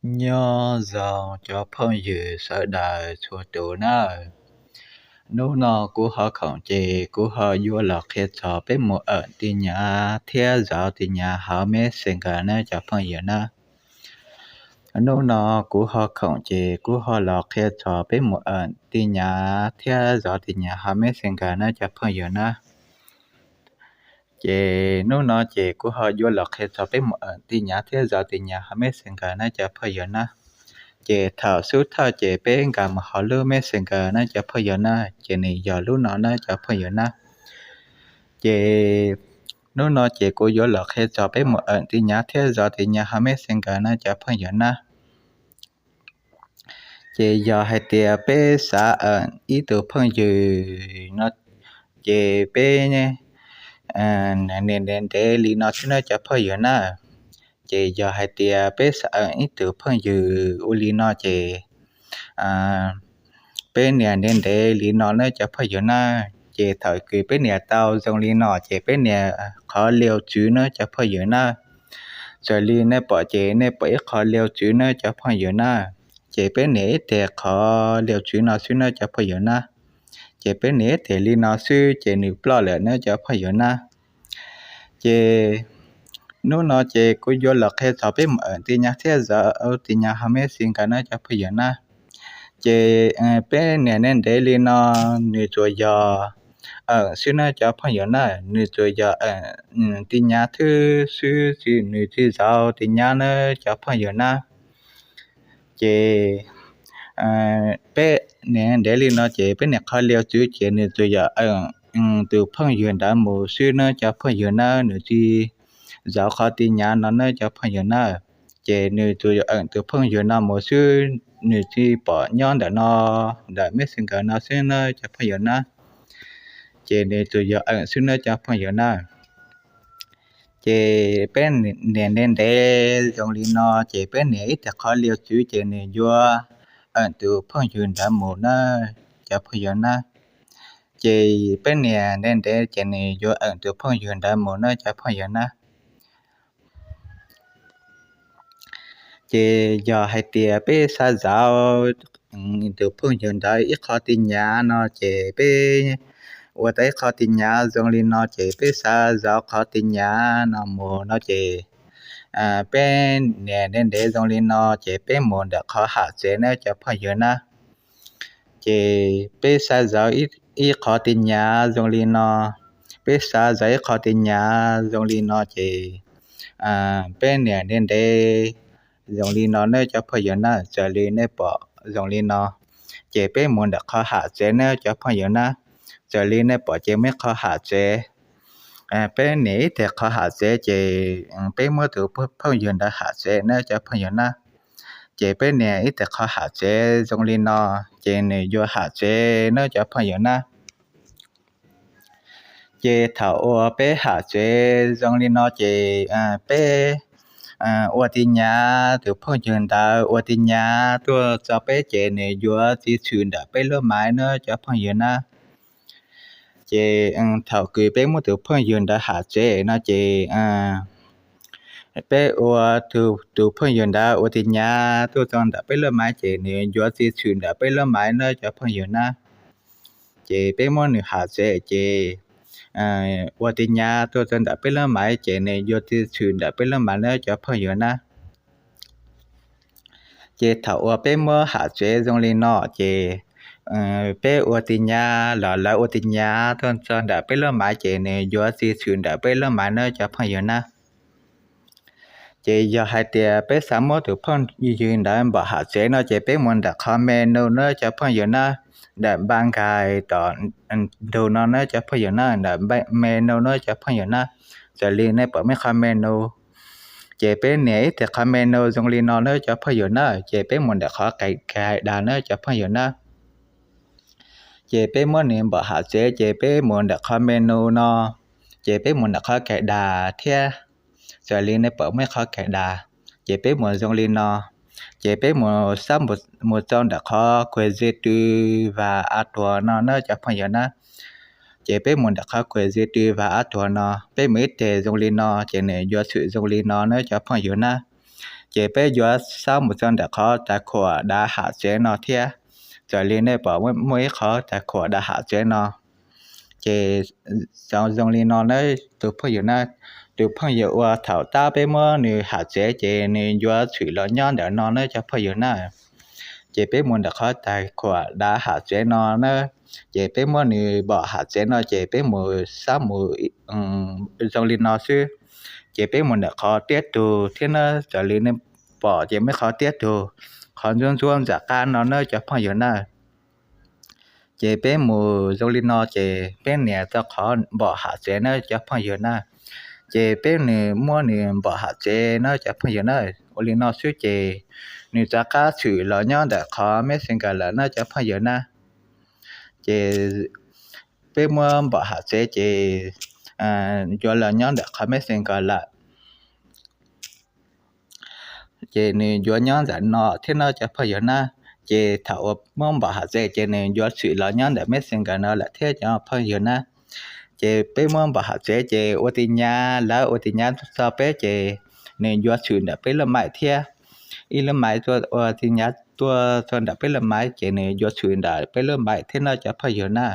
Nyob zoo cov phooj ywg sawv daws txhua tus nawb. Hnub no kuv ho khoom ces kuv ho yuav los qhia txog peb mus eem tij nyav thiab zauv tij nyav hauv Messenger nawb cov phooj ywg nawb. Hnub no kuv ho khoom ces kuv ho los qhia txog peb mus eem tij nyav thiab zauv tij nyav hauv Messenger nawb cov phooj ywg nawb. Ces hnub no ces kuv ho yuav los qhia txog peb mus eem tij nyav thiab zauv tij nyav hauv Messenger nawb cov phooj ywg nawb. Ces thaum xub thawj ces peb nkag mus hauv lub Messenger nawb cov phooj ywg nawb, ces nws yog lub no nawb cov phooj ywg nawb. Ces hnub no ces kuv yuav los qhia txog peb mus eem tij nyav thiab zauv tij nyav hauv Messenger nawb cov phooj ywg nawb. Ces yog hais tias peb xav eem ib tug phooj ywg no, ces peb nias ntev ntev li no xwb nawb cov phooj ywg nawb. Ces yog hais tias peb xav eem ib tug phooj ywg ua li no ces peb nias ntev ntev li no nawb cov phooj ywg nawb. Ces thaum kws peb nias tau zoo li no ces peb nias qhov liu tswv nawb cov phooj ywg nawb. Txawm li nej pom ces nej pom ib qho liu tswv nawb cov phooj ywg nawb. Ces peb nias ib teg qhov liu tswv no xwb nawb cov phooj ywg nawb. Ces peb nias ib teg li no xwb ces nws ploj lawm nawb cov phooj ywg nawb. Ces hnub no ces kuv yuav los qhia txog peb mus eem tij nyav thiab zauv tij nyav hauv Messenger nawb cov phooj ywg nawb. Ces peb nias ntev ntev li no, nws tsuas yog eem xwb nawb cov phooj ywg nawb, nws tsuas yog eem tij nyav xwb xwb, nws tsis zauv tij nyav nawb cov phooj ywg nawb. Ces peb nias ntev li no ces peb nias qhov liu tswv ces nws tsuas yog eem tus phooj ywg ntawd mus xwb nawb cov phooj ywg nawb, nws tsis zauv qhov tij nyav no nawb cov phooj ywg nawb. Ces nws tsuas yog eem tus phooj ywg no mus xwb, nws tsis pom nyob ntawm no, ntawm Messenger no xwb nawb cov phooj ywg nawb. Ces nws tsuas yog eem xwb nawb cov phooj ywg nawb. Ces peb nias ntev ntev zoo li no ces peb nias ib teg qhov liu tswv ces nws yuav eem tus phooj ywg ntawd mus nawb cov phooj ywg nawb. Ces peb nias ntev ntev ces nws yuav eem tus phooj ywg ntawd mus nawb cov phooj ywg nawb. Ces yog hais tias peb xav zauv tus phooj ywg ntawd ib qho tij nyav no ces peb ua tau ib qho tij nyav zoo li no ces peb xav zauv qhov tij nyav no mus no ces peb nias ntev ntev zoo li no ces peb mus ntawm qhov ham tsev nawb cov phooj ywg nawb. Ces peb xav zauv ib qho tij nyav zoo li no, peb xav zauv ib qho tij nyav zoo li no ces peb nias ntev ntev zoo li no nawb cov phooj ywg nawb. Txawm li nej pom zoo li no ces peb mus ntawm qhov ham tsev nawb cov phooj ywg nawb. Txawm li nej pom ces muaj ib qho ham tsev, peb nias ib teg qhov ham tsev ces peb muab tus phooj ywg ntawd ham tsev nawb cov phooj ywg nawb. Ces peb nias ib teg qhov ham tsev zoo li no ces nws yuav ham tsev nawb cov phooj ywg nawb. Ces thaum uas peb ham tsev zoo li no ces peb ua tij nyav, tus phooj ywg ntawd ua tij nyav tuaj txog peb ces nws yuav txi tshwm ntawm peb lub maiv nawb cov phooj ywg nawb. Ces thaum kws peb muab tus phooj ywg ntawd ham tsev no ces peb ua tus phooj ywg ntawd ua tij nyav tuaj txog ntawm peb lub maiv ces nws yuav txi tshwm ntawm peb lub maiv nawb cov phooj ywg nawb. Ces peb muab nws ham tsev ces ua tij nyav tuaj txog ntawm peb lub maiv ces nws yuav txi tshwm ntawm peb lub maiv nawb cov phooj ywg nawb. Ces thaum uas peb muab ham tsev zoo li no ces peb ua tij nyav los lawv ua tij nyav tuaj txog ntawm peb lub maiv ces nws yuav txi tshwm ntawm peb lub maiv nawb cov phooj ywg nawb. Ces yog hais tias peb xav muab tus phooj ywg ntawd npaum ham tsev no ces peb mus ntawm qhov menu nawb cov phooj ywg nawb, ntawm npa nkais tom ntug no nawb cov phooj ywg nawb, ntawm menu nawb cov phooj ywg nawb. Txawm li nej pom muaj ib qhov menu ces peb nias ib teg qhov menu zoo li no nawb cov phooj ywg nawb, ces peb mus ntawm qhov kais kais das nawb cov phooj ywg nawb. Ces peb muab nws npaum ham tsev ces peb mus ntawm qhov menu no, ces peb mus ntawm qhov kais das thiab. Txawm li nej pom muaj ib qhov kais das, ces peb mus zoo li no, ces peb mus xab mus txog ntawm qhov kuas ze tw vas a tuag no nawb cov phooj ywg nawb. Ces peb mus ntawm qhov kuas ze tw vas a tuag no, peb mus ib teg zoo li no ces nws yuav tshwm zoo li no nawb cov phooj ywg nawb. Ces peb yuav xab mus txog ntawm qhov tais khuam dav ham tsev no thiab. Txawm li nej pom muaj ib qhov tais khuam dav ham tsev no, ces zoo li no na, tus phooj ywg na, tus phooj ywg uas thaum tab peb muab nws ham tsev ces nws yuav tshwm los nyob ntawm no na cov phooj ywg na. Ces peb mus ntawm qhov tais khuam dav ham tsev no na, ces peb muab nws npom ham tsev no ces peb mus xab mus zoo li no xwb. Ces peb mus ntawm qhov tiab tug thiab na, txawm li nej pom ces muaj qhov tiab tug, qhov ntsuab ntsuab ntxam qab no na cov phooj ywg na. Ces peb mus zoo li no ces peb nias txog qhov npom ham tsev na cov phooj ywg na. Ces peb nws muab nws npom ham tsev na cov phooj ywg na. Ua li no xwb ces nws rov qab tshwm los nyob ntawm qhov Messenger lawm na cov phooj ywg na. Ces peb muab npom ham tsev ces yuav los nyob ntawm qhov Messenger lawm. Ces nws yuav nyob ntawm no thiab no cov phooj ywg na. Ces thaum uas muab npom ham tsev ces nws yuav tshwm los nyob ntawm Messenger no lawm thiab cov phooj ywg na. Ces peb muab npom ham tsev ces ua tig nyab, lawv ua tig nyab txog peb ces nws yuav tshwm ntawm peb lub maim thiab. Ib lub maim ua tig nyab tuaj txog ntawm peb lub maim ces nws yuav tshwm ntawm peb lub maim thiab no cov phooj ywg na.